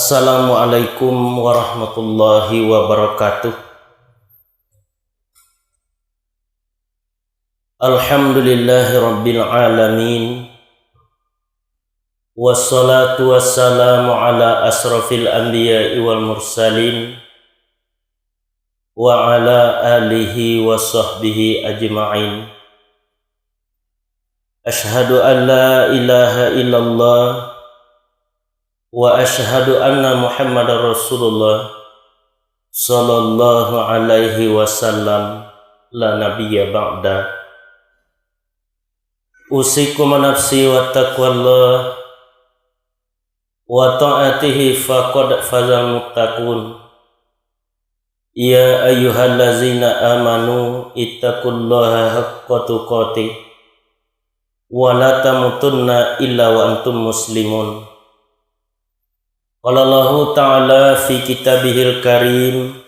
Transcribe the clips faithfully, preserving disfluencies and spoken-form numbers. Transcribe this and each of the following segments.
Assalamualaikum warahmatullahi wabarakatuh. Alhamdulillahirabbil alamin. Wassalatu wassalamu ala asrafil anbiya'i wal mursalin, wa ala alihi wa sahbihi ajma'in. Asyhadu an la ilaha illallah, wa asyhadu anna Muhammadar Rasulullah, sallallahu alaihi wasallam, la nabiyya ba'da. Usikum wa nafsi wa taqwallah, wa ta'atihi faqad fazal muttaqun. Ya ayyuhallazina amanu ittaqullaha haqqa tuqatih, wa la tamutunna illa wa antum muslimun. Qala Allahu ta'ala fi kitabihil karim,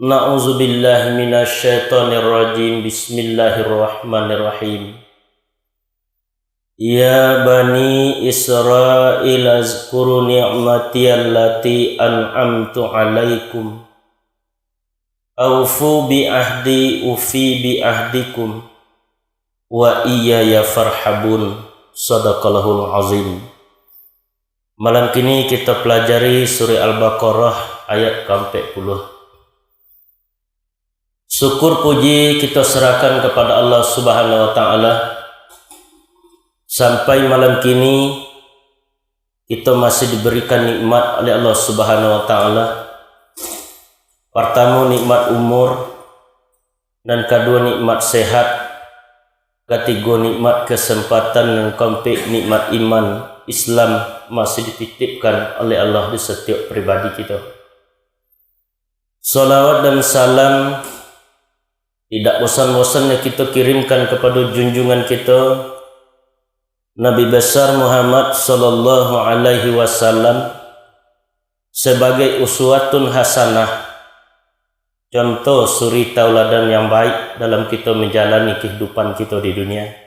na'udzubillahi minasy syaithanir rajim, bismillahirrahmanirrahim. Ya bani Israil, azkuru ni'mati allati an'amtu alaikum, aufu bi ahdi ufi bi ahdikum, wa iyaya farhabun. Sadaqallahul azim. Malam kini kita pelajari surah Al-Baqarah ayat ka ampek puluah. Syukur puji kita serahkan kepada Allah Subhanahu wa Ta'ala, sampai malam kini kita masih diberikan nikmat oleh Allah Subhanahu wa Ta'ala. Pertama, nikmat umur, dan kedua, nikmat sehat, ketiga, nikmat kesempatan, dan keempat, nikmat iman Islam masih dititipkan oleh Allah di setiap pribadi kita. Salawat dan salam tidak bosan-bosannya kita kirimkan kepada junjungan kita, Nabi besar Muhammad sallallahu alaihi wasallam, sebagai uswatun hasanah, contoh suri tauladan yang baik dalam kita menjalani kehidupan kita di dunia.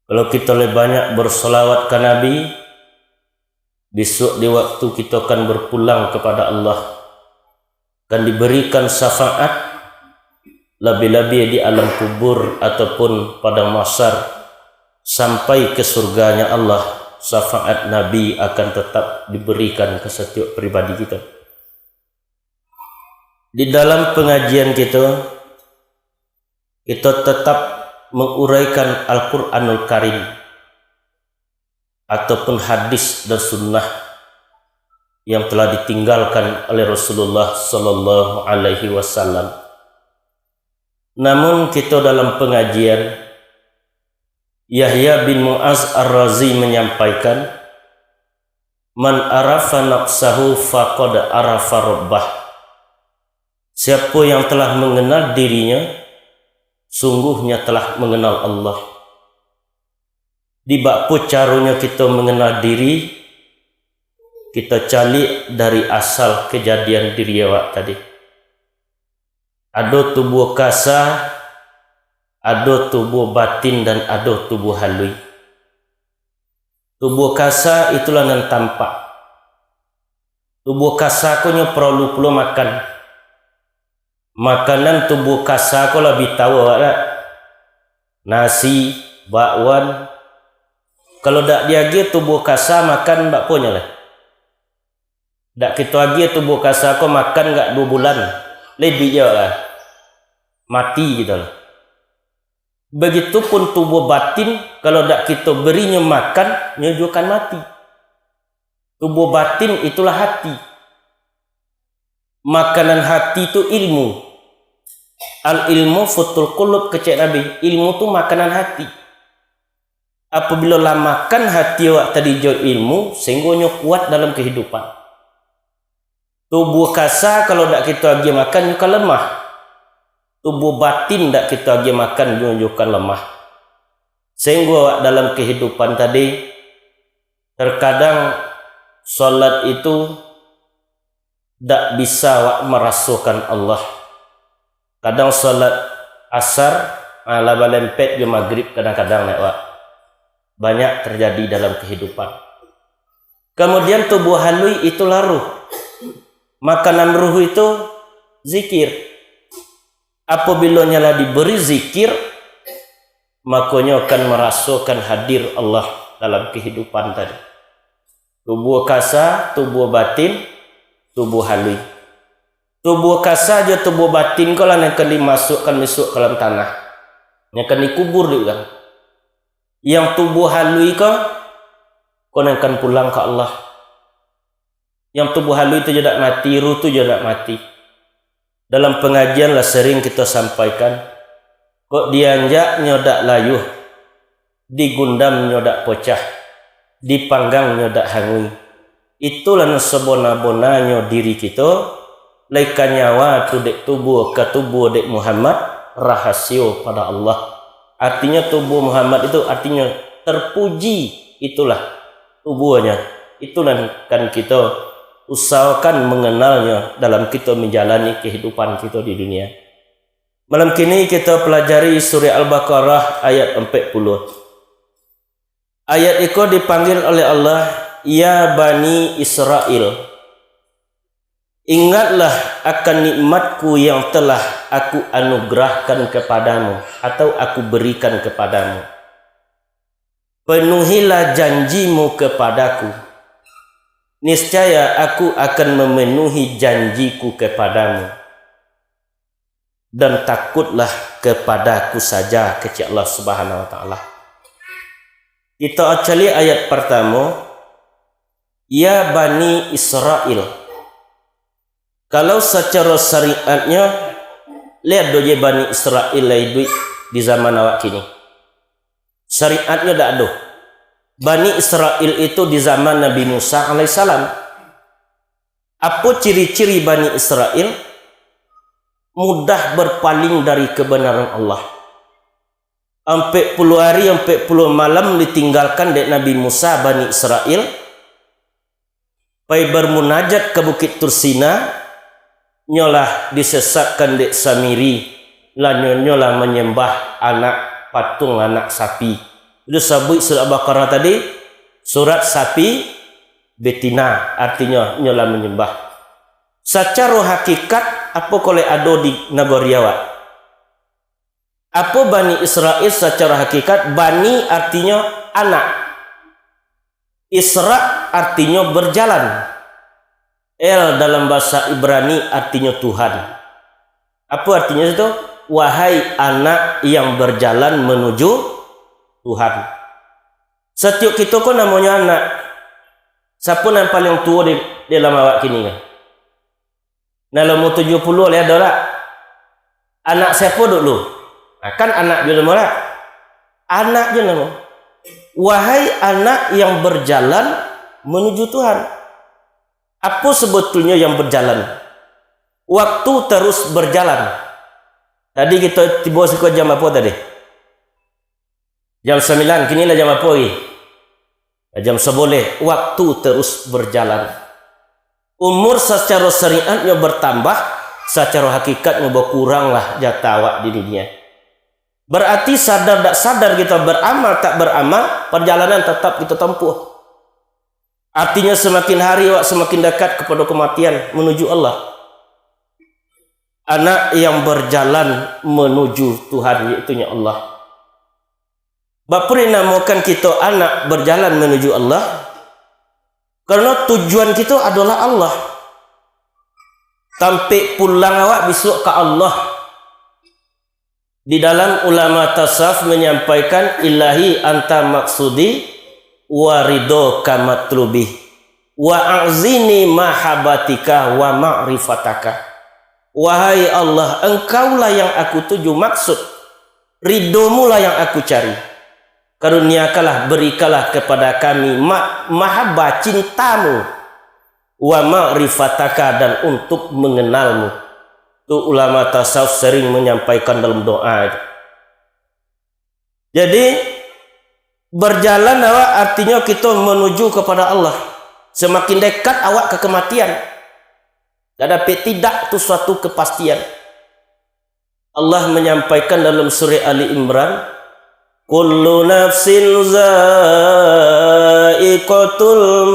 Kalau kita lebih banyak bersalawat ke Nabi, besok di waktu kita akan berpulang kepada Allah, akan diberikan syafaat, lebih-lebih di alam kubur ataupun padang mahsyar, sampai ke surganya Allah, syafaat Nabi akan tetap diberikan ke setiap pribadi kita. Di dalam pengajian kita, kita tetap menguraikan Al-Quranul Karim ataupun hadis dan sunnah yang telah ditinggalkan oleh Rasulullah sallallahu alaihi wasallam. Namun kita dalam pengajian, Yahya bin Mu'az Ar-Razi menyampaikan, "Man arafa nafsahu faqad arafa rabbah." Siapa yang telah mengenal dirinya, sungguhnya telah mengenal Allah. Di bakpo caronyo kito mengenal diri, kito caliak dari asal kejadian diri awak tadi. Ado tubuah kasa, ado tubuah batin, dan ado tubuah halui. Tubuah kasa itulah nan tampak. Tubuah kasa ko nyo paralu pulo makan. Makanan tubuah kasa ko lah bi tahu awak dak? Nasi, bakwan. Kalau dak diagiah tubuah kasa makan, bakponyo lah? Dak kito agiah tubuah kasa ko makan agak duo bulan, lebih je lah. Mati kito lah. Begitupun tubuah batin, kalau dak kito berinyo makan, nyo juo akan mati. Tubuah batin itulah hati. Makanan hati tu ilmu. Al ilmu futul qulub, kecek Nabi. Ilmu tu makanan hati. Apabila lah makan hati awak tadi jo ilmu, sehinggo nyo kuat dalam kehidupan. Tubuah kasa kalau dak kito agiah makan, nyo kan lemah. Tubuah batin dak kito agiah makan, nyo, nyo kan lemah. Sehinggo awak dalam kehidupan tadi, terkadang salat itu dak bisa awak marasokan Allah. Kadang salat asar, ah, lah balempet jo magrib kadang-kadang, nak, awak. Banyak terjadi dalam kehidupan. Kamudian tubuah haluih itulah ruh. Makanan ruh itu zikir. Apabilo nyo lah dibari zikir, mako nyo akan marasokan hadir Allah dalam kahidupan tadi. Tubuah kasa, tubuah batin, tubuah haluih. Tubuah kasa jo tubuah batin ko lah nan akan dimasuakkan bisuak ka dalam tanah. Nan akan dikubur di urang. Yang tubuah haluih ko, ko nan akan pulang ka Allah. Yang tubuah haluih tu jo dak mati, ruh tu jo dak mati. Dalam pangajian lah sering kito sampaikan, kok dianjaknyo dak layuah, digundamnyo dak pocah, dipanggangnyo dak hanguih. Itulah nan sabona-bonanyo diri kito, lai ka nyawa tu dek tubuah, ka tubuah dek Muhammad, rahasio pada Allah. Artinyo tubuah Muhammad itu artinyo terpuji, itulah tubuahnyo. Itu nan kan kito usahakan manganalnyo dalam kito manjalani kahidupan kito di dunia. Malam kini kito palajari Surah Al-Baqarah ayat ampek puluah. Ayat iko dipanggia oleh Allah, "Ya Bani Israel, ingatlah akan nikmat-Ku yang telah Aku anugerahkan kepadamu atau Aku berikan kepadamu. Penuhilah janjimu kepada-Ku. Niscaya Aku akan memenuhi janji-Ku kepadamu. Dan takutlah kepada-Ku saja," kecek Allah Subhanahu wa Taala. Kito acali ayat partamo, "Ya Bani Israel." Kalau sacaro syariatnyo, lai ado je Bani Israel lai iduik di zaman awak kini? Syariatnyo dak ado. Bani Israel itu di zaman Nabi Musa alaihissalam. Apo ciri-ciri Bani Israel? Mudah berpaling dari kebenaran Allah. Ampek puluah hari, ampek puluah malam ditinggalkan dek Nabi Musa Bani Israel, pai bermunajat ka Bukik Tursina, nyolah disesatkan dek Samiri, lah nyo, nyolah manyambah anak patung, anak sapi. Itu sabuik surat Baqarah tadi, surat sapi betina, artinyo nyolah manyambah. Sacaro hakikat, apo kolek ado di nagori awak? Apo Bani Israel sacaro hakikat? Bani artinyo anak. Isra artinyo berjalan. El dalam bahasa Ibrani artinyo Tuhan. Apo artinyo itu? Wahai anak yang berjalan menuju Tuhan. Satiok kito ko namonyo anak. Siapo nan paling tuo di, di dalam awak kini ko? Nan lah umua tujuah puluah lai ado dak? Anak siapo dulu? Nah, kan anak juo namo dak? Anak juo namo. Wahai anak yang berjalan menuju Tuhan. Apo sebetulnyo yang berjalan? Waktu terus berjalan. Tadi kito tibo siko jam apo tadi? Jam sambilan, kini lah jam apo lai? Lah jam sabaleh. Waktu terus berjalan. Umur sacaro syariatnyo bertambah, sacaro hakikatnyo bakuranglah jatah awak di dunia. Berarti sadar tak sadar kito, beramal tak beramal, perjalanan tetap kito tempuh. Artinyo samakin hari awak samakin dekat kapado kamatian, menuju Allah. Anak yang berjalan menuju Tuhan, yaitunyo Allah. Baa dinamakan kito anak berjalan menuju Allah? Karano tujuan kito adolah Allah. Tampek pulang awak bisuak ka Allah. Di dalam ulama tasawuf manyampaikan, "Ilahi anta maksudi wa ridhoka matlubi, wa a'zini mahabbatika wa ma'rifataka." Wahai Allah, Engkaulah yang aku tuju maksud, ridho-Mu lah yang aku cari. Karuniakanlah, berikanlah kepada kami ma-, mahabbah, cinta-Mu, wa ma'rifataka, dan untuk mengenal-Mu. Tu ulama tasawuf sering menyampaikan dalam doa itu. Jadi, berjalan awak artinyo kito menuju kepada Allah. Semakin dekat awak ka kematian. Dak dapek tidak tu suatu kepastian. Allah menyampaikan dalam surah Ali Imran, Kullu nafsin za'iqatul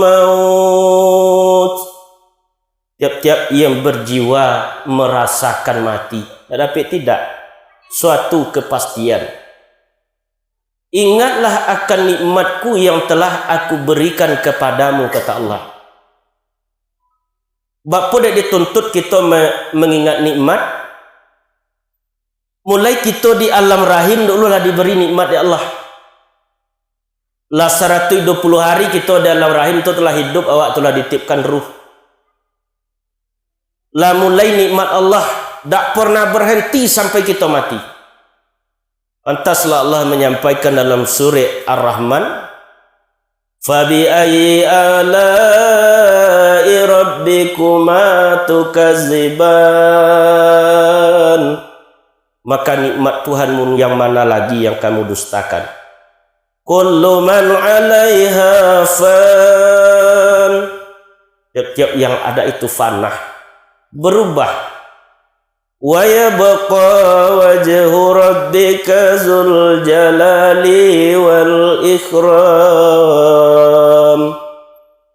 maut. Tiap-tiap yang berjiwa merasakan mati. Tidak dapik tidak. Suatu kepastian. Ingatlah akan nikmat-Ku yang telah Aku berikan kepadamu, kata Allah. Bak apo dek dituntut kito me-, mengingat nikmat? Mulai kito di alam rahim dulu lah diberi nikmat dek Allah. Lah saratuih duo puluah hari kito di alam rahim tu telah hidup, awak tu lah ditiupkan ruh. Lah mulai nikmat Allah, dak pernah berhenti sampai kito mati. Pantaslah Allah menyampaikan dalam surah Ar-Rahman, "Fabi ayyi ala'i rabbikuma tukadziban?" Maka nikmat Tuhanmu yang mana lagi yang kamu dustakan? Kullu man 'alaiha fan. Tiap-tiap yang ada itu fana, berubah. Wa yabqa wajhu rabbika dzul jalali wal ikram.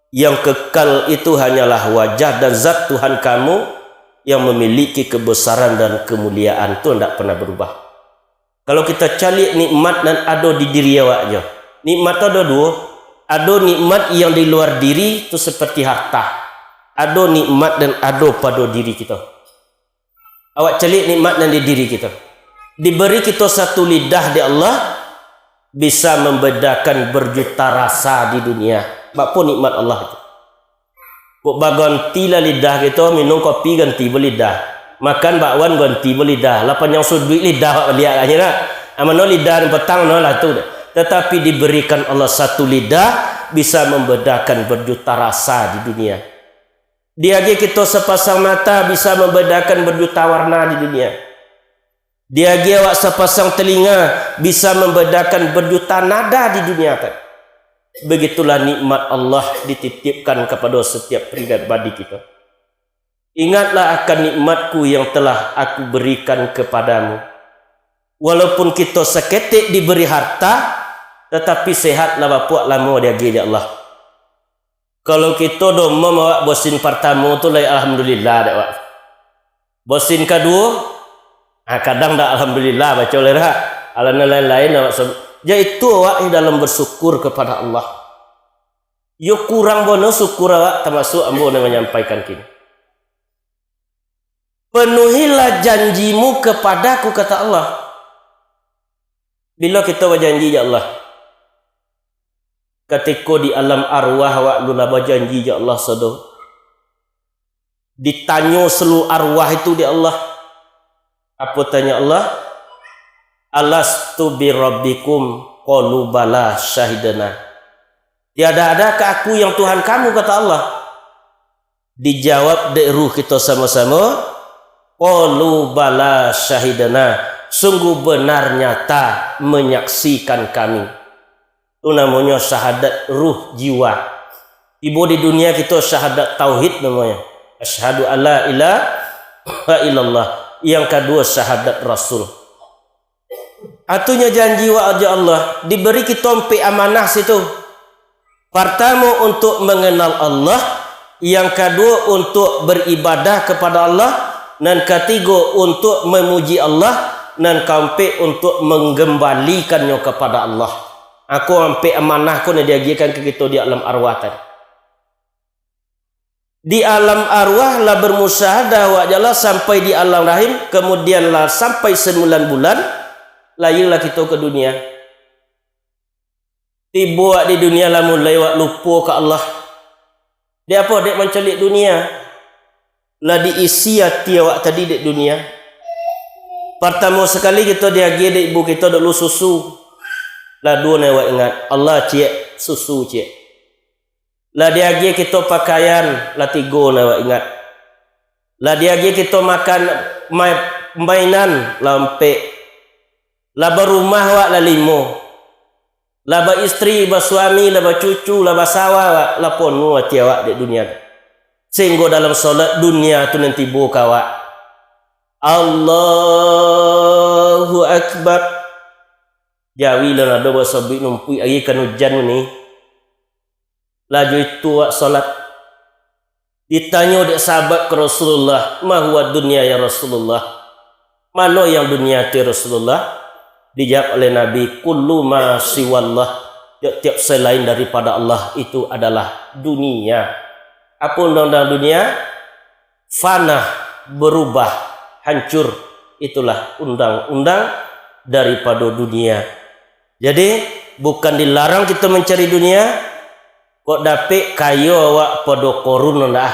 Yang kekal itu hanyalah wajah dan zat Tuhan kamu yang memiliki kebesaran dan kemuliaan, tu ndak pernah berubah. Kalau kita caliak nikmat nan ado di diri awak jo. Nikmat tu ado duo. Ado nikmat yang di luar diri, tu seperti harta. Ado nikmat dan ado pado diri kita. Awak caliak nikmat nan di diri kita. Diberi kita satu lidah di Allah, bisa membedakan berjuta rasa di dunia. Bak apo nikmat Allah tu? Kok baganti lah lidah kito, minum kopi ganti balidah. Makan bakwan ganti balidah. Lah panjang suduik lidah awak baliak lah, nyo lah. Ah, mano lidah nan patang, mano lah tu. Tetapi diberikan Allah satu lidah, bisa membedakan berjuta rasa di dunia. Diagiah kito sapasang mata, bisa membedakan berjuta warna di dunia. Diagiah awak sapasang telinga, bisa membedakan berjuta nada di dunia tu. Begitulah nikmat Allah dititipkan kepada setiap pribadi kita. Ingatlah akan nikmat-Ku yang telah Aku berikan kepadamu. Walaupun kita saketek diberi harta, tetapi sehat lah bapuak lamo diagiah dek Allah. Kalau kito domam awak bosin partamo tu lai alhamdulillah dek awak. Bosin kaduo, ah, kadang dak alhamdulillah baco lai dak. Alah nan lain-lain awak sab-, jaitu awak yang dalam bersyukur kepada Allah. Yo kurang bana syukur awak, tamasuak ambo nan manyampaikan kini. Penuhilah janjimu kepada-Ku, kata Allah. Bilo kito bajanji jo Allah? Katiko di alam arwah awak lu lah bajanji jo Allah sado. Ditanyo saluruh arwah itu dek Allah. Apo tanyo Allah? "Alastu birabbikum?" Qalu, "Bala, syahidna." "Tiada adakah Aku yang Tuhan kamu?" kata Allah. Dijawab dek ruh kito samo-samo, "Qalu bala syahidna," sungguh benar nyata manyaksikan kami. Tu namonyo syahadat ruh jiwa. Tibo di dunia kito syahadat tauhid namonyo. Asyhadu alla ilaha illallah. Yang kaduo syahadat rasul. Atunyo janji wak jo Allah, diberi kito ampek amanah situ. Partamo, untuk mengenal Allah, yang kaduo, untuk beribadah kepada Allah, nan katigo, untuk memuji Allah, nan kaampek, untuk menggembalikannya kepada Allah. Ako ampek amanah ko nan diagiahkan ka kito di alam arwah tadi. Di alam arwah lah bermusyahadah awak jo Allah sampai di alam rahim, kemudian lah sampai sembilan bulan, lahirlah kito ke dunia. Tibo awak di dunia lah mulai awak lupo ka Allah. Dek apo? Dek mancaliak dunia. Lah diisi ati awak tadi dek dunia. Partamo sakali kito diagiah dek ibu kito dulu susu. Lah duo nan awak ingat, Allah ciek, susu ciek. Lah diagiah kito pakaian, lah tigo nan awak ingat. Lah diagiah kito makan, ma-, mainan, lah ampek. Lah barumah awak, lah limo. Lah baistri, basuami, lah bacucu, lah basawa awak, lah ponuah ati awak dek dunia tu. Sahinggo dalam solat dunia tu nan tibo ka awak. Allahu Akbar. Jawi lah nado basobik numpuik agi kan ujan ni. Laju itu awak salat. Ditanyo dek sahabat ka Rasulullah, "Ma huwa dunya ya Rasulullah?" Mano yang dunia tu ya Rasulullah? Dijawab oleh Nabi, "Kullu ma siwallah." Tiap-tiap selain daripada Allah itu adalah dunia. Apa undang-undang dunia? Fana, berubah, hancur. Itulah undang-undang daripado dunia. Jadi, bukan dilarang kito mancari dunia, kok dapek kayo awak pado Korun ndak,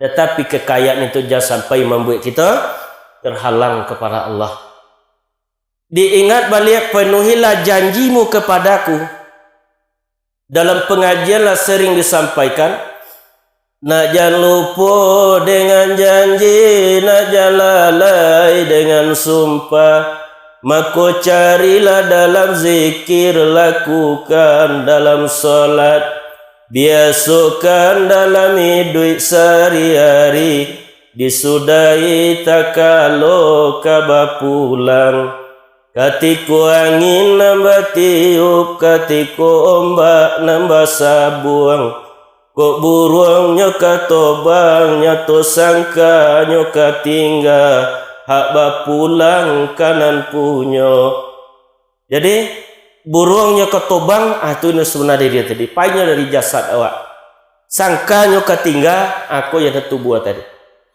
tatapi kekayaan itu jan sampai mambuek kito terhalang kepada Allah. Diingat baliak, "Penuhilah janjimu kepadaku." Dalam pengajian lah sering disampaikan, "Nak jan lupo dengan janji, nak jan lalai dengan sumpah. Mako carilah dalam zikir, lakukan dalam solat, biasokan dalam iduik sahari-hari, disudahi takalo ka bapulang. Katiko angin nan batiup, katiko ombak nan basabuang, kok buruang nyo ka tobang, nyato sangka nyo ka tingga, hak bapulang ka nan punyo." Jadi, buruang nyo ka tobang, ah, tu nan sabana diri tadi. Painyo dari jasad awak. Sangka nyo ka tingga, ah, ko yang ka tubuah tadi.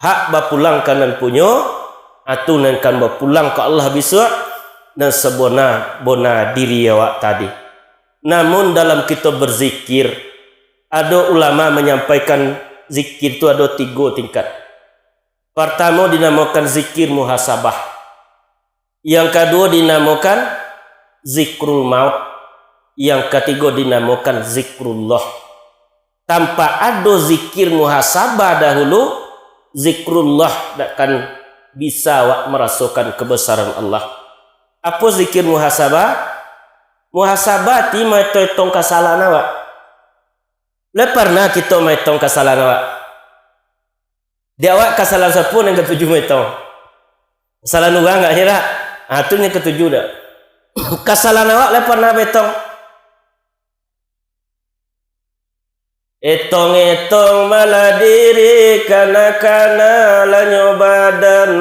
Hak bapulang ka nan punyo, ah, tu nan kan bapulang ka Allah bisuak, nan sabana-bana diri awak tadi. Namun dalam kito berzikir, ado ulama manyampaikan zikir tu ado tigo tingkat. Partamo dinamokan zikir muhasabah. Yang kaduo dinamokan zikrul maut. Yang katigo dinamokan zikrullah. Tanpa ado zikir muhasabah dahulu, zikrullah dak akan bisa awak marasokan kebesaran Allah. Apo zikir muhasabah? Muhasabah ti maetong-etong kasalahan awak. Lah parnah kito maetong kasalahan awak? Di awak kasalahan sapo nan katuju maetong? Kasalahan urang agak nyo dak? Ah, tu nan katuju dak? Kasalahan awak lah parnah baetong? Etong-etong malah diri, kana-kana lah nyo badan.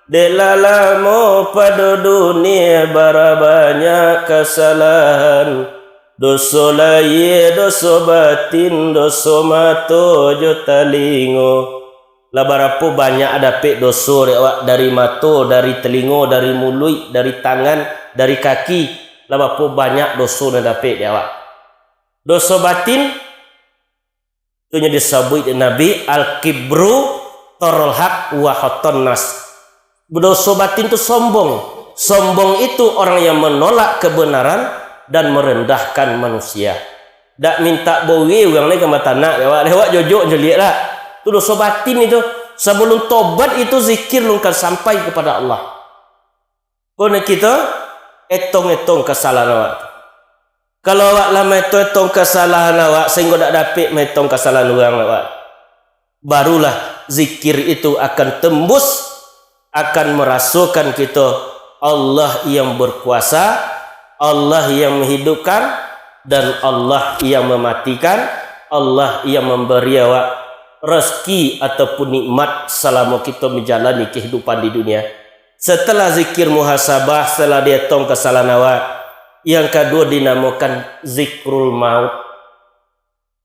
Dek lah lamo pado dunia, bara banyak kasalahan. Doso lahia, doso batin, doso mato jo talingo. Lah barapo banyak dapek doso dek awak, dari mato, dari talingo, dari muluik, dari tangan, dari kaki. Lah barapo banyak doso nan dapek dek awak. Doso batin, tu nyo disabuik dek Nabi, "Al-kibru tarul haq wa ghamton nas." Doso batin tu sombong. Sombong itu orang yang menolak kebenaran dan merendahkan manusia. Dak mintak bawia urang ni ka batanak, awak, awak jojok jeliak lah. Tu doso batin itu. Sabalum tobat itu zikir lun kan sampai kepada Allah. Kok nak kito etong-etong kasalahan awak tu. Kalau awak lah maetong-etong kasalahan awak, sahinggo dak dapek maetong kasalahan urang awak, barulah zikir itu akan tembus, akan marasokan kito Allah yang berkuasa, Allah yang menghidupkan, dan Allah yang mematikan, Allah yang memberi awak rezeki ataupun nikmat salamo kito menjalani kehidupan di dunia. Setelah zikir muhasabah, setelah dietong kasalahan awak, yang kaduo dinamokan zikrul maut.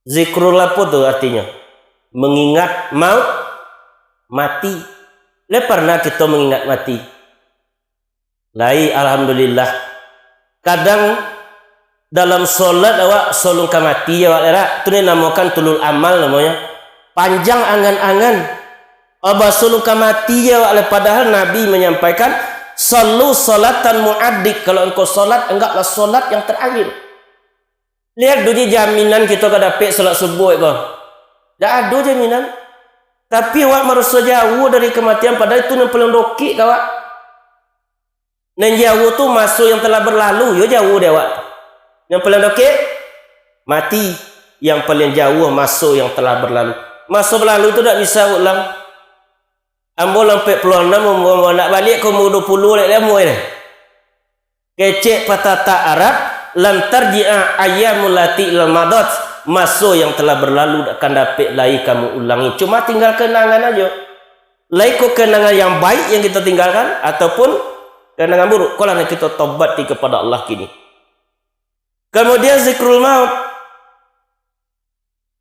Zikrul apo tu artinyo? Mengingat maut, mati. Lah parnah kito mengingat mati? Lai, alhamdulillah. Kadang dalam solat awak salun ka mati awak, dak? Tu dinamokan tulul amal namonyo. Panjang angan-angan. Abah salun ka mati awak, padahal Nabi menyampaikan, "Sallu salatan muaddik." Kalau engkau solat, anggaplah solat yang terakhir. Lihat dulu jaminan kito ka dapek solat subuh ko. Dak ado jaminan. Tapi awak maraso jauah dari kematian, padahal itu nan paling dokek ka awak. Nan jauah tu maso yang telah berlalu, yo jauah dek awak. Yang paling dokek, mati. Yang paling jauah maso yang telah berlalu. Maso berlalu tu dak bisa ulang. Ambo lah ampek puluah anam umua, nak baliak ka umua duo puluah lek lamo deh. Kecek patata Arab, "Lan tarji'a ayyamul lati ilal madat." Maso yang telah berlalu dak akan dapek lai kamu ulangi. Cuma tinggal kenangan ajo. Lai ko kenangan yang baik yang kita tinggalkan, ataupun kenangan buruk. Ko lah nan kita tobati kepada Allah kini. Kemudian zikrul maut.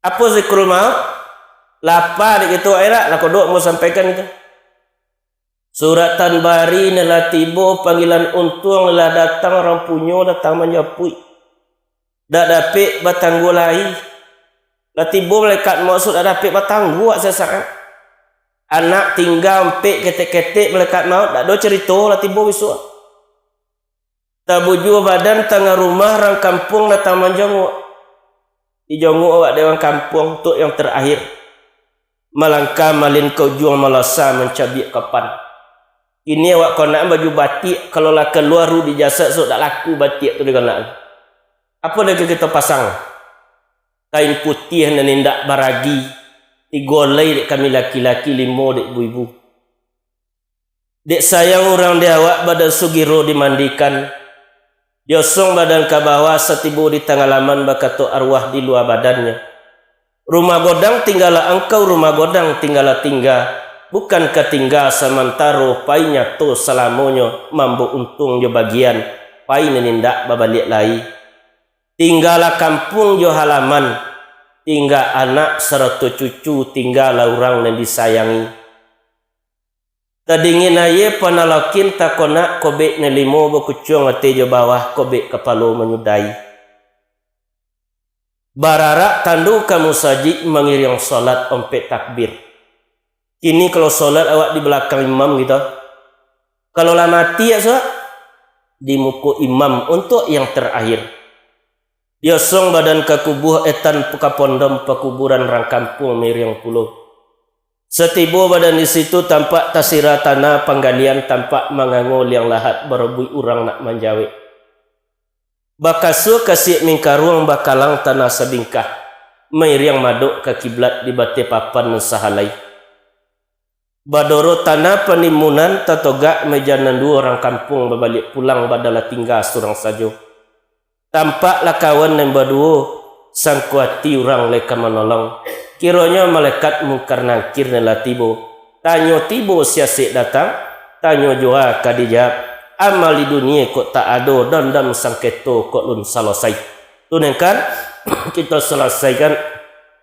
Apo zikrul maut? Lapa dek kito, ayolah, lah kodok mau sampaikan itu. Suratan bari nan lah tibo, panggilan untuang nan lah datang, urang punyo datang manjapuik. Dak dapek batangguah lai. Lah tibo malaikat maut, dak dapek batangguah sasaat. Anak tingga ampek ketek-ketek, malaikat maut, dak ado carito, lah tibo bisuak. Tabujua badan tangah rumah, urang kampuang datang manjonguak. Dijonguak awak dek urang kampuang, untuak yang terakhir. Malangkah malin ka ujuang, malasa mancabiak kapan. Kini awak konaan baju batiak, kalau lah kalua ruh di jasad, sok dak laku batiak tu dikonaan. Apo lagi kito pasang? Kain putiah nan indak baragi, tigo alai dek kami laki-laki, limo dek ibu-ibu. Dek sayang urang di awak, badan sugiro dimandikan. Diosong badan ka bawah, satibo di tangah laman, bakato arwah di lua badannyo. Rumah godang tinggalah angkau, rumah godang tinggalah tingga. Bukan ka tingga samantaro, pai nyato salamonyo, mambo untuang jo bagian, pai nan indak babaliak lai. Tinggalah kampuang jo halaman, tingga anak sarato cucu, tinggalah urang nan disayangi. Tadingin aia panalakin takonak, kobek nan limo bakucuang ateh jo bawah, kobek kapalo manyudahi. Bararak tandu ka musajik, mangiriang solat ompek takbir. Kini kalau solat awak di balakang imam gitu. Kalau lah mati ya, suak, di muko imam untuak yang terakhir. Diosong badan ka kubuah, etan ka pondom pakuburan, rang kampuang miriang pulo. Satibo badan di situ, tampak tasira tanah panggalian, tampak mangango liang lahat, barabuik urang nak manjawek. Bakasua kasiak mingkaruang, bakalang tanah sabingkah, mairiang madok ka kiblat di bateh papan nan sahalai. Badoro tanah panimbunan, tatogak meja nan duo, rang kampuang babaliak pulang, badan lah tingga surang sajo. Tampak lah kawan nan baduo, sangko ati urang lai ka manolong. Kironyo malaikat Mungkar Nangkir nan lah tibo. Tanyo tibo siasek datang, tanyo jua ka dijawab. Amal di dunia kok tak ado, dandam sangketo kok lun salosai. Tu nan kan kita selesaikan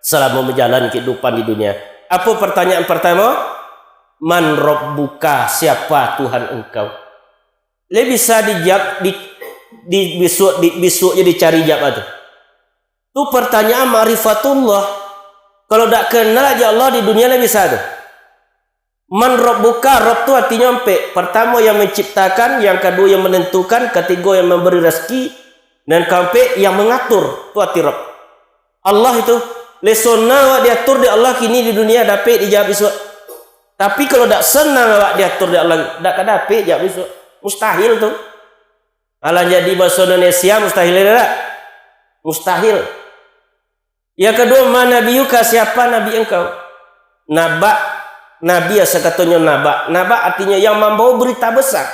salamo bajalan kehidupan di dunia. Apo pertanyaan pertamo? "Man Rabbuka?" Siapa Tuhan engkau? Lai bisa dijawab di, di bisuak, di bisuak je dicari jawab tu. Tu pertanyaan ma'rifatullah. Kalau dak kenal aja Allah di dunia, lai bisa tu. "Man Rabbuka?" Rabb tu artinyo ampek. Pertamo yang menciptakan, yang kaduo yang menentukan, katigo yang memberi rezeki, dan kaampek yang mengatur. Tu arti Rabb. Allah itu, lai sonang awak diatur dek Allah kini di dunia, dapek dijawab bisuak. Tapi kalau dak senang awak diatur dek Allah, dak ka dapek jawab bisuak. Mustahil tu. Alah jadi bahaso Indonesia, mustahil dak? Mustahil. Yang kaduo, "Man nabiyuka?" Siapa nabi engkau? Nabak, nabi asa katonyo nabak. Nabak artinyo yang mambawa berita besar.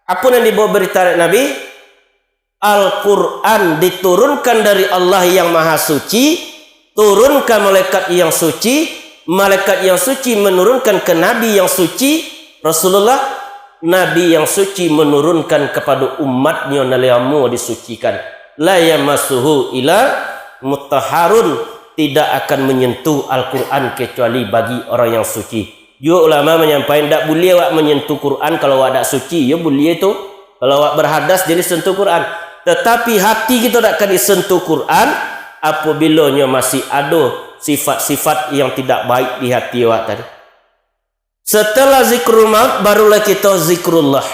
Apo nan dibawa berita dek Nabi? Al-Quran diturunkan dari Allah yang Maha Suci, turun ka malaikat yang suci, malaikat yang suci menurunkan ke Nabi yang suci, Rasulullah, Nabi yang suci menurunkan kepada umatnya nan lamo disucikan. La yamassuhu illa mutahharun, tidak akan menyentuh Al-Quran kecuali bagi orang yang suci. Juo ulama manyampaikan, dak buliah awak manyentuh Quran kalau awak dak suci. Yo buliah tu, kalau awak berhadas jadi sentuh Quran. Tetapi hati kito dak akan disentuh Quran apabila nyo masih ado sifat-sifat yang tidak baik di hati awak tadi. Setelah zikrul maut, barulah kito zikrullah.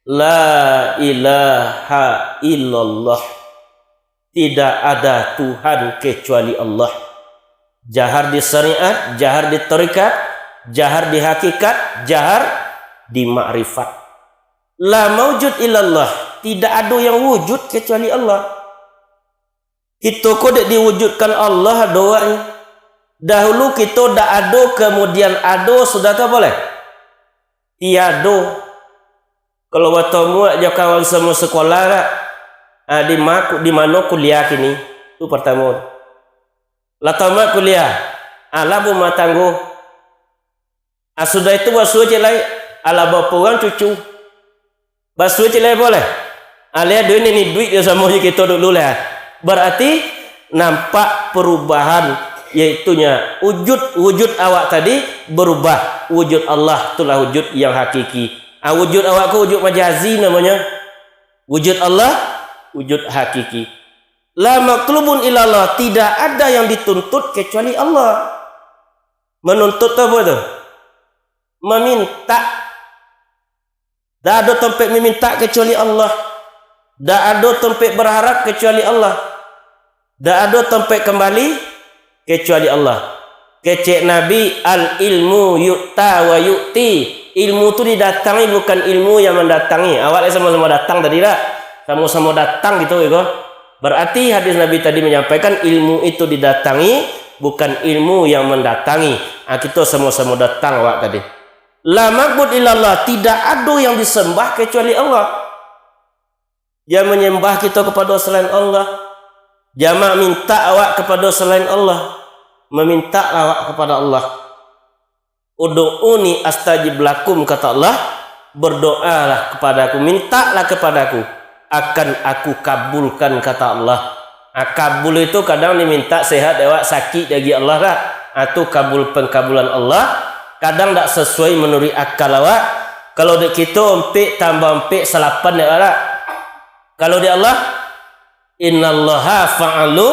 La ilaha illallah. Tidak ada Tuhan kecuali Allah. Jahar di syariat, jahar di tarikat, jahar di hakikat, jahar di makrifat. La maujud illallah, tidak ado yang wujud kecuali Allah. Kito ko dek diwujudkan Allah doanyo. Dahulu kito dak ado, kemudian ado, sudah tu apo lai? Tiado. Kalau batamu jo kawan samo sakolah, ah, di ma-, di mano kuliah kini? Tu partamo. Lah tamat kuliah, alah barumah tanggo. Ah, sudah itu basuo ciek lai, alah bapo urang cucu. Basuo ciek lai boleh. Alah duit ni, ni duit jo samo jo kito dulu lah. Berarti nampak perubahan, yaitunya wujud, wujud awak tadi berubah. Wujud Allah itulah wujud yang hakiki. Ah, wujud awak ko wujud majazi namonyo. Wujud Allah, wujud hakiki. La matlubun illallah, tidak ada yang dituntut kecuali Allah. Manuntut tu apo tu? Mamintak. Dak ado tampek mamintak kecuali Allah. Dak ado tampek baharap kecuali Allah. Dak ado tampek kambali kecuali Allah. Kecek Nabi, "Al ilmu yu'ta wa yu'ti." Ilmu tu didatangi, bukan ilmu yang mandatangi. Awak lai samo-samo datang tadi dak? Samo-samo datang gitu, iko. Berarti hadis Nabi tadi manyampaikan ilmu itu didatangi, bukan ilmu yang mandatangi. Ah, kito samo-samo datang awak tadi. La ma'bud illallah, tidak ado yang disembah kecuali Allah. Jan manyambah kito kapado salain Allah. Jan mamintak awak kapado salain Allah. Mamintaklah awak kapado Allah. "Ud'uni astajib lakum," kata Allah, "berdoalah kepada-Ku, mintaklah kepada-Ku, akan Aku kabulkan," kata Allah. Ah, kabul itu kadang dimintak sehat dek awak, sakik diagiah Allah dak? Ah, tu kabul, pangkabulan Allah. Kadang dak sasuai manuruik akal awak. Kalau dek kito ampek tambah ampek salapan dek awak dak? Kalau dek Allah, "Innallaha fa'alu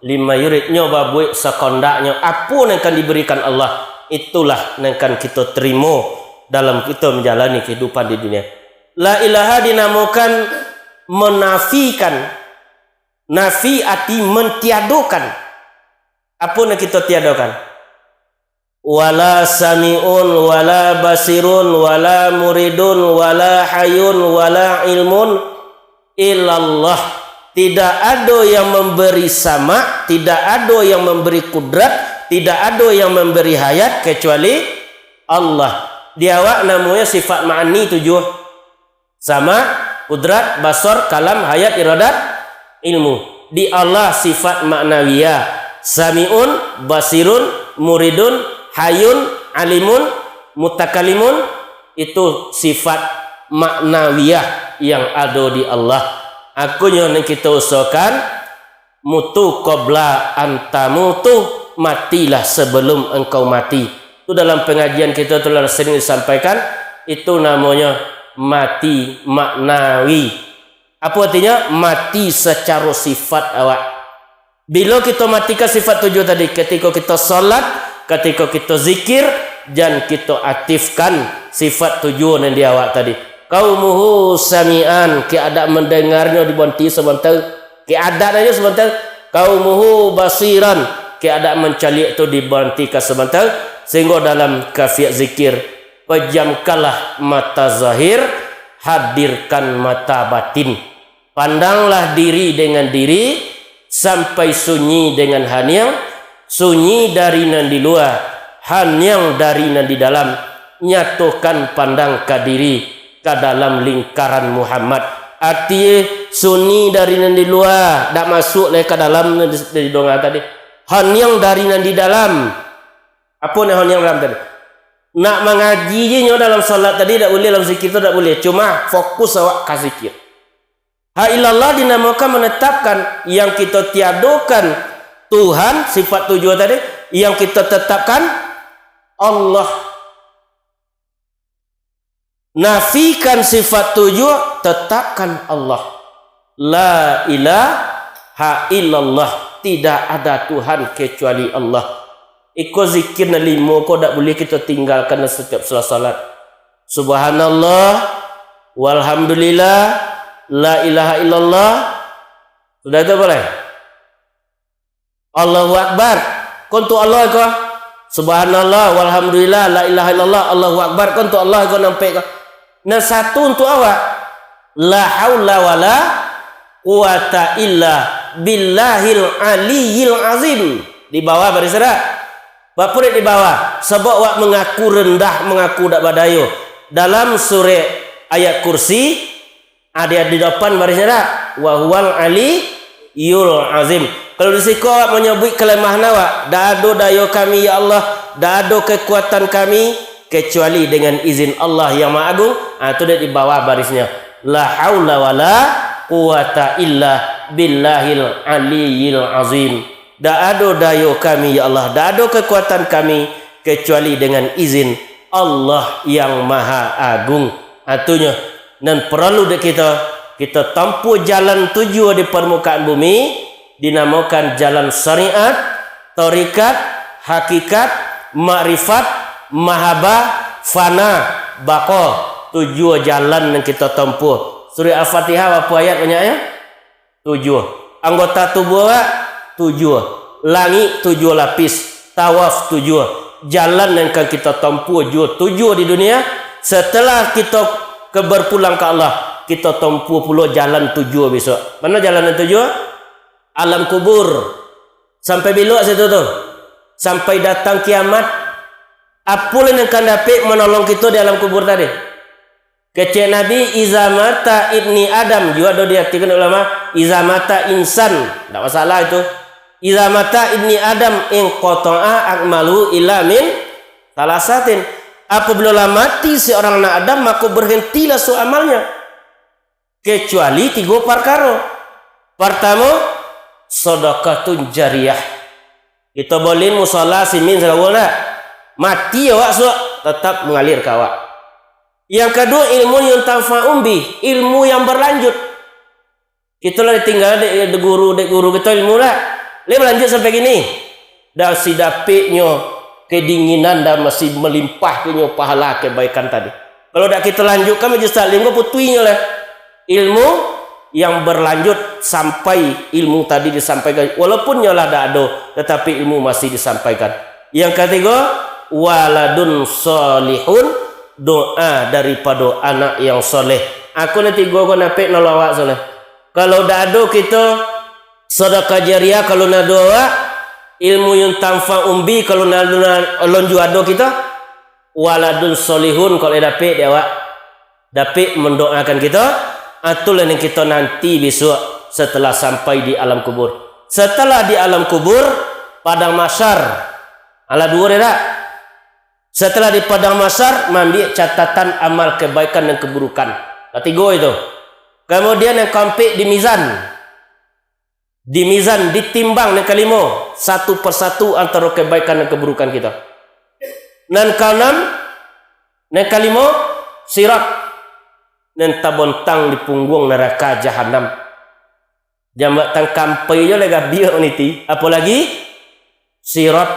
lima yurid." Nyo babuek sakondaknyo. Apo nan kan diberikan Allah, itulah nan kan kito tarimo dalam kito manjalani kahidupan di dunia. La ilaha dinamokan manafikan. Nafi arti mantiadokan. Apo nan kito tiadokan? Wala sami'un, wala basirun, wala muridun, wala hayun, wala ilmun illallah. Tidak ado yang mambari sama', tidak ado yang mambari kudrat, tidak ado yang mambari hayat kecuali Allah. Di awak namonyo sifat ma'ani tujuah. Sama', kudrat, basar, kalam, hayat, iradat, ilmu. Di Allah sifat ma'nawiyah. Sami'un, basirun, muridun, hayun, alimun, mutakalimun. Itu sifat ma'nawiyah yang ado di Allah. Akonyo nan kito usahokan, "Mutu qabla an tamutu," matilah sebelum engkau mati. Tu dalam pengajian kito tu lah sering disampaikan, itu namonyo mati maknawi. Apo artinyo? Mati sacaro sifat awak. Bilo kito matikan sifat tujuah tadi? Katiko kito salat, katiko kito zikir, jan kito aktifkan sifat tujuah nan di awak tadi. Qaumuhu sami'an, keadaan mandangarnyo dibonti sabanta. Keadaan aja sabanta. Qaumuhu basiran, keadaan mancaliak tu dibantikan sabanta, sehinggo dalam kafiat zikir, "Pejamkanlah mata zahir, hadirkan mata batin. Pandanglah diri dengan diri, sampai sunyi dengan haniang, sunyi dari nan di lua, haniang dari nan di dalam. Nyatokan pandang ka diri, ka dalam lingkaran Muhammad." Arti sunyi dari nan di lua, dak masuk lai ka dalam nan di, di donga tadi. Haniang dari nan di dalam. Apo nan haniang dalam tadi? Nak mangaji je nyo dalam salat tadi dak buliah, dalam zikir tu dak buliah. Cuma fokus awak ka zikir. Ha illallah dinamakan menetapkan, yang kito tiadokan Tuhan, sifat tujuah tadi, yang kito tetapkan Allah. Nafikan sifat tujuah, tetapkan Allah. La ilaha illallah, tidak ada Tuhan kecuali Allah. Iko zikir nan limo ko dak buliah kito tinggalkan dalam satiap salat-salat. Subhanallah, walhamdulillah, la ilaha illallah. Sudah itu boleh? Allahu Akbar. Ko untuak Allah ko. Subhanallah, walhamdulillah, la ilaha illallah, Allahu Akbar. Ko untuak Allah ko, nampek ko. Nan satu untuak awak. La haula wala quwata illa billahil aliyil azim. Di bawah baris dak? Bapurik di bawah. Sabab awak mangaku randah, mangaku dak badayo. Dalam surek Ayat Kursi, ada di depan barisnyo dak? Wa huwal aliyyul azim. Kalau di siko awak manyabuik kalamahan awak, "Dak ado dayo kami, ya Allah, dak ado kekuatan kami, kecuali dengan izin Allah yang Maha Agung." Ah, tu dek di bawah barisnyo. La haula wala quwata illa billahil aliyyil azim. Dak ado dayo kami, ya Allah, dak ado kekuatan kami, kecuali dengan izin Allah yang Maha Agung. Atunyo, nan paralu dek kito, kito tampuah jalan tujuah di parmukaan bumi, dinamakan jalan syariat, tarikat, hakikat, makrifat, mahabah, fana, baqa. Tujuah jalan nan kito tampuah. Surah Al-Fatihah, bara ayat banyaknyo? Tujuah. Anggota tubuah awak? Tujuah. Langik tujuah lapis. Tawaf tujuah. Jalan nan ka kito tampuah juo tujuah di dunia. Setelah kito ka berpulang ka Allah, kito tampuah pulo jalan tujuah bisuak. Mano jalan nan tujuah? Alam kubur. Sampai bilo situ tu? Sampai datang kiamat. Apo lai nan ka dapek manolong kito di alam kubur tadi? Kecek Nabi, "Iza mata ibni Adam," juo ado diartikan ulama, "Iza mata insan." Ndak masalah itu. "Iza mata ibni Adam, inqata'a a'maluhu illa min salasatin." Apabila lah mati seorang anak Adam, maka berhentilah seluruh amalnya. Kecuali tigo parkaro. Partamo, sadaqatun jariyah. Kito bolin musala simin sagawul ndak? Mati awak suak, tetap mangalir ka awak. Yang kaduo, ilmu yuntafa'u bih, ilmu yang berlanjut. Kito lah ditinggal dek, dek guru, dek guru kito ilmu lah. Lai balanjut sampai kini. Dan si dapeknyo kedinginan dan masih melimpahkannyo pahala kebaikan tadi. Kalau dak kito lanjutkan majlis taklim ko putuihnyo lah. Ilmu yang berlanjut sampai ilmu tadi disampaikan. Walaupun nyo lah dak ado, tetapi ilmu masih disampaikan. Yang katigo, waladun salihun, doa daripado anak yang saleh. Aku nan tigo ko napek nolong awak saleh. Kalau dak ado kito sadakah jariah, kalau nan ado awak, ilmu yuntafa'u bih, kalau nan ado, nan alun juo ado kito, waladun solihun, kalau dapek dek awak, dapek mandoakan kito, itulah nan kito nanti bisuak setelah sampai di alam kubur. Setelah di alam kubur, padang mahsyar. Alah duo dek dak? Setelah di padang mahsyar, maambiak catatan amal kebaikan dan keburukan. Katigo itu. Kemudian yang kaampek di mizan. Di mizan, ditimbang, nan kalimo, satu persatu antaro kebaikan dan keburukan kito. Nan kaanam, nan kalimo, sirat. Nan tabontang di pungguang naraka jahanam. Jambatan kampai jo lah gabiak maniti, apolagi sirat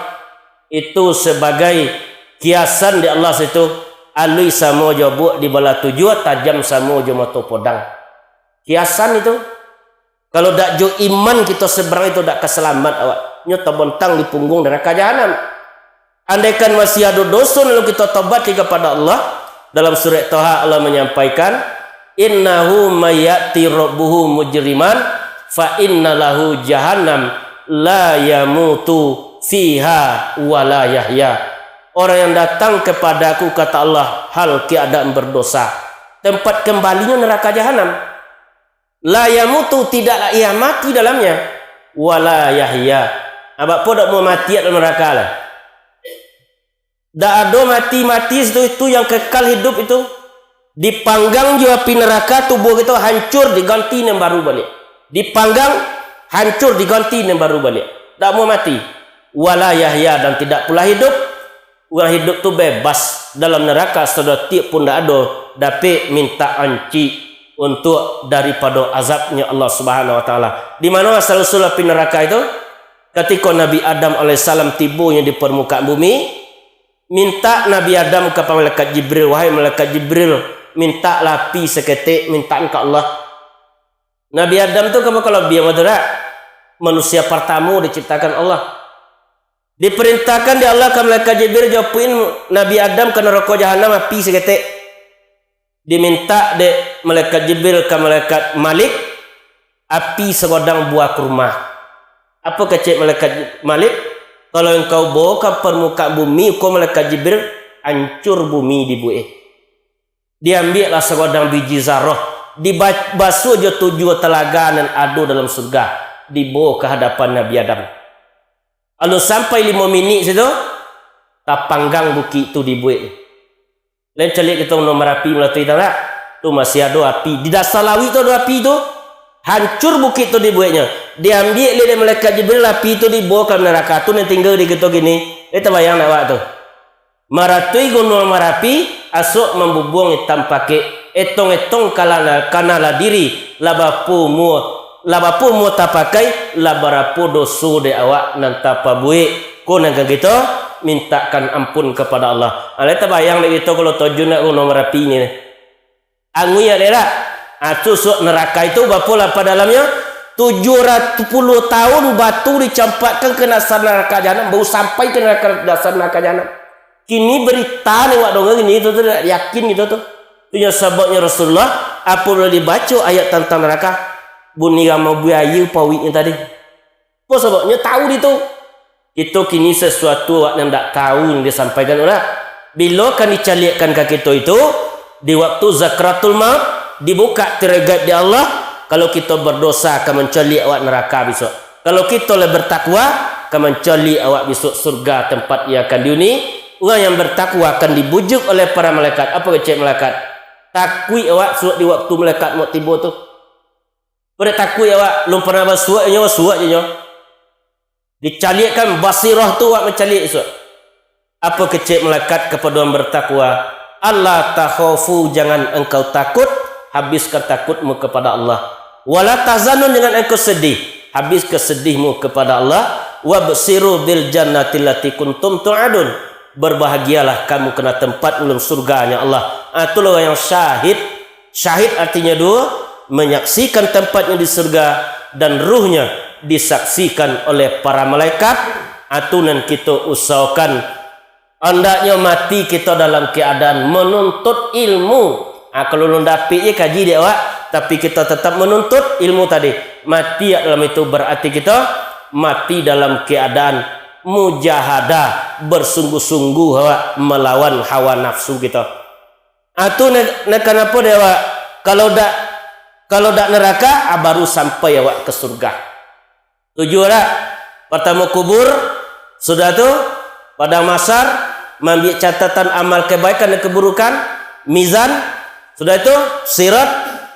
itu sabagai kiasan di Allah situ, aluih samo jo buak di balah tujuah, tajam samo jo mato podang. Kiasan itu. Kalau dak jo iman kito sabarang itu dak ka salamat awak. Nyo tabontang di pungguang naraka jahanam. Andaikan masih ado doso, lalu kito tobat ka kapado Allah, dalam surat Toha Allah manyampaikan, "Innahu may ya'ti rabbahu mujriman, fa inna lahu jahannam, la yamutu fiha wa la yahya." Orang yang datang kepada-Ku, kata Allah, hal keadaan berdosa, tempat kembalinyo neraka jahanam. La yamutu, tidaklah ia mati dalamnya. Wala yahya. Abak po dak mau mati dalam neraka lah. Dak ado mati-mati situ, itu yang kekal hidup itu. Dipanggang jo api neraka, tubuh kito hancur, diganti nan baru baliak. Dipanggang, hancur, diganti nan baru baliak. Dak mau mati. Wala yahya, dan tidak pula hidup. Urang hidup tu bebas dalam neraka, sadatiak pun dak ado dapek mintak ancik untuak daripado azabnyo Allah Subhanahu Wa Taala. Di mano asal usul api neraka itu? Katiko Nabi Adam alaihissalam tibonyo di parmukaan bumi, mintak Nabi Adam ka malaikat Jibril, "Wahai malaikat Jibril, mintaklah api saketek, mintakan ka Allah." Nabi Adam tu kama kalabiah tu dak? Manusia partamo diciptakan Allah. Diparintahkan dek Allah ka malaikat Jibril, "Japuikan Nabi Adam ka narako jahanam api saketek." Dimintak dek malaikat Jibril ka malaikat Malik, api sagodang buah kurma. Apo kecek malaikat Malik? "Kalau engkau bawa ka parmukaan bumi, ko malaikat Jibril, ancur bumi dibuek." Diambiaklah sagodang biji zarah, dibasuah jo tujuah talaga nan ado dalam surga, dibawa ka hadapan Nabi Adam. Alun sampai limo minik situ, tapanggang bukik tu dibuek. Lain caliak kito Gunung Marapi malatui tandak? Tu masih ado api. Di dasar lauik tu ado api tu. Hancur bukik tu dibueknyo. Diambiak dek malaikat Jibril api tu dibawa ka naraka tu nan tingga di kito kini. Eh, tabayang ndak awak tu? Malatui Gunung Marapi, asok mambubuang itam pakek. Etong-etong kala-, kanallah diri, lah bapo umua, lah bapo umua tapakai, lah barapo doso dek awak nan tapabuek. Ko nan ka kito mintakan ampun kapado Allah. Alai tabayang dek kito kalau tajun nak Gunung Marapi ni. Anguih dek dak? Ah, tu suok neraka itu bapo lapeh dalamnyo? Tujuah ratus puluah tahun batu dicampakkan ka dasar neraka jahanam, baru sampai ka neraka, dasar neraka jahanam. Kini berita ni awak donga kini tu, tu dak yakin kito tu. Tu nyo sababnyo Rasulullah, apabila dibaco ayat tantang neraka, bunyi ramo buaya pawiknyo tadi. Apo sababnyo? Tahu ditu. Kito kini sasuatu awak nan dak tahu nan disampaikan urang. Bilo ka dicaliakkan ka kito itu, di waktu zakratul maut, dibukak tirai gaib di Allah, kalau kito berdosa ka mancaliak awak neraka bisuak. Kalau kito lah bertakwa, ka mancaliak awak bisuak surga tempat yang akan dihuni. Urang yang bertakwa akan dibujuk oleh para malaikat. Apo kecek malaikat? Takuik awak suak di waktu malaikat maut tibo tu. Pado takuik awak, lun pernah basuak inyo, basuak je inyo. Dicaliakkan basirah tu awak mancaliak isuak. Apo kecek malaikat kapado urang bertakwa? "Alla takhafu, jangan engkau takut, habiskan takutmu kepada Allah. Wala tahzanun, jangan engkau sedih, habiskan sedihmu kepada Allah. Wabsyiru bil jannati allati kuntum tu'adun. Berbahagialah kamu kena tempat ulun surganya Allah." Ah, itulah urang yang syahid. Syahid artinya duo, menyaksikan tempatnya di surga, dan ruhnya disaksikan oleh para malaikat. Atu nan kito usahokan, andaknyo mati kito dalam keadaan menuntut ilmu. Ha, kalau ulun dapik je kaji dek awak, tapi kito tetap menuntut ilmu tadi. Mati dalam itu berarti kito mati dalam keadaan mujahadah, bersungguh-sungguh awak melawan hawa nafsu kito. Ah, tu na-, na-, kanapo dek awak? Kalau dak, kalau dak neraka, ah, baru sampai awak ka surga. Tuju dak? Partamo kubur, sudah tu padang mahsyar, maambiak catatan amal kebaikan dan keburukan, mizan, sudah itu sirat,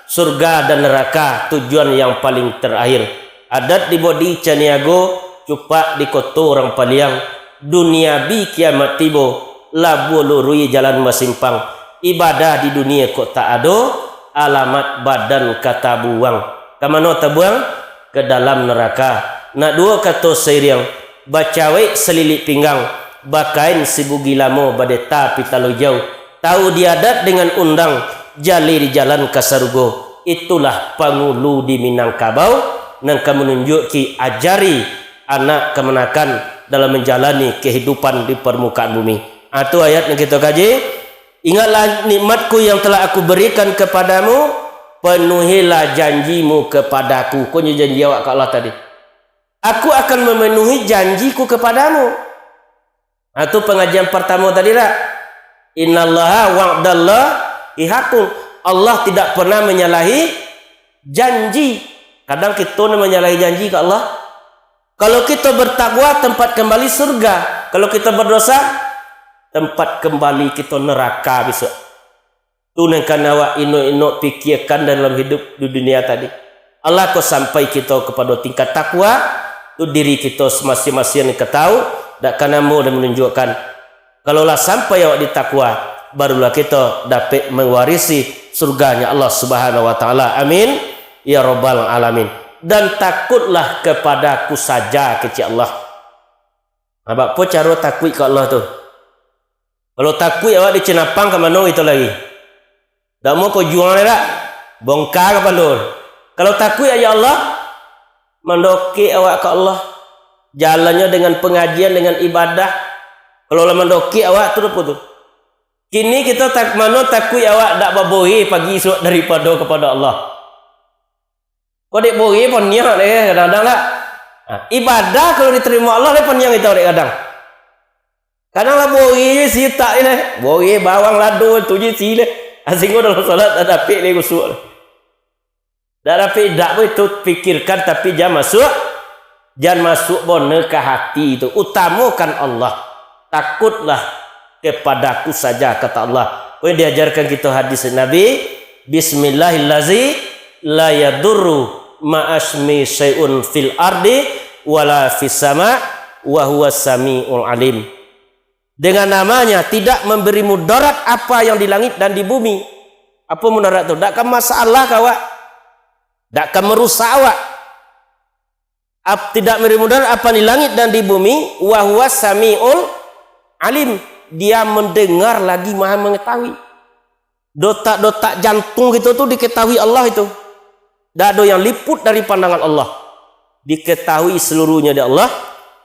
surga dan neraka, tujuan yang paling terakhir. Adat di Bodi Caniago, cupak di koto urang Paliang, dunia bi kiamat tibo, labuah luruih jalan basimpang. Ibadah di dunia kok tak ado, alamat badan ka tabuang. Ka mano tabuang? Ka dalam neraka. Nak duo kato sairiang, bacawek salilik pinggang, bakain sibugi lamo badeta pitalo jauh. Tahu di adat dengan undang, jaleh di jalan ka sarugo. Itulah pangulu di Minangkabau, nan ka manunjuakki ajari anak kamanakan dalam manjalani kahidupan di parmukaan bumi. Ah, tu ayat nan kito kaji. "Ingatlah nikmat-Ku yang telah Aku berikan kepadamu, penuhilah janjimu kepada-Ku." Ko nyo janji awak ka Allah tadi. "Aku akan memenuhi janji-Ku kepadamu." Nah, tu pangajian partamo tadi lah. "Innallaha wa'dallahi haqqun." Allah tidak pernah menyalahi janji. Kadang kito ni menyalahi janji ka Allah. Kalau kito bertakwa, tempat kembali surga. Kalau kito berdosa, tempat kembali kito neraka besok. Tu nan kan awak inok-inok pikiakan dalam hidup di dunia tadi. Allah ko sampai kito kapado tingkat takwa, tu diri kito masing-masing nan ka tahu, dak ka namo dan manunjuakkan. Kalau lah sampai awak di takwa, barulah kito dapek mawarisi surganya Allah Subhanahu wa Taala. Amin ya rabbal alamin. "Dan takutlah kepada-Ku saja," kecek Allah. Nah, bak apo caro takuik ka Allah tu? Kalau takuik awak di Cinapang, ka mano kito lagi? Dak mau ko juang dak? Bongka kapalo. Kalau takuik aja Allah, mandokek awak ka Allah. Jalannyo dengan pengajian, dengan ibadah. Kalau lah mandokek awak tu, apo tu? Kini kito tak mano takuik awak dak babohe pagi isuak daripado kapado Allah. Kok dek bohe poniang deh kadang-kadang lah. Ha, ibadah kalau diterima Allah deh poniang kito dek kadang. Kadang lah bohe je sitak je deh. Bohe bawang lado tu je si deh. Asingo dalam salat, dak dapek lai khusyuk. Dak dapek, dak boleh tu pikirkan, tapi jan masuk, jan masuk bona ka hati tu. Utamakan Allah. Takutlah kepada-Ku saja, kata Allah. Pokoknya diajarkan kita hadis Nabi, "Bismillahillazi la yadurru ma'asmi syai'un fil ardi wala fis sama, wa huwas samiul alim." Dengan namanya tidak memberi mudarat apa yang di langit dan di bumi. Apa mudarat tu? Dak ka masalah ka awak. Dak ka marusak awak. Ap-, tidak memberi mudarat apa di langit dan di bumi, wa huwas samiul alim. Dia mendengar lagi Maha Mengetahui. Dotak-dotak jantung kita tu diketahui Allah itu. Dak ado yang liput dari pandangan Allah. Diketahui seluruhnya di Allah.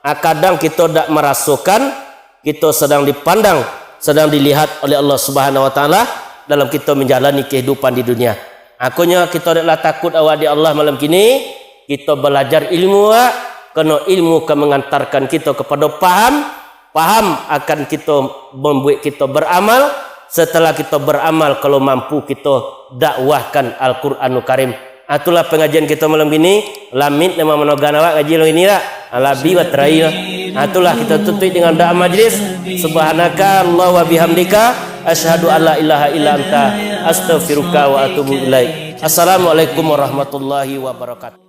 Ah, kadang kita dak merasokan, kita sedang dipandang, sedang dilihat oleh Allah Subhanahu Wa Taala dalam kita menjalani kehidupan di dunia. Akonyo kita daklah takut awak di Allah malam kini, kita belajar ilmu awak, karena ilmu ka mengantarkan kita kepada paham, paham akan kita membuat kita beramal, setelah kita beramal, kalau mampu kita dakwahkan Al-Quranul Karim. Ah, itulah pengajian kita malam kini. Lamit nama manogan awak ngaji malam kini dak? Ah, labi baterai lah. Ah, itulah kita tutup dengan doa majlis. Subhanaka Allah wa bihamdika, asyhadu alla ilaha illa anta, astaghfiruka wa atubu ilaik. Assalamualaikum warahmatullahi wabarakatuh.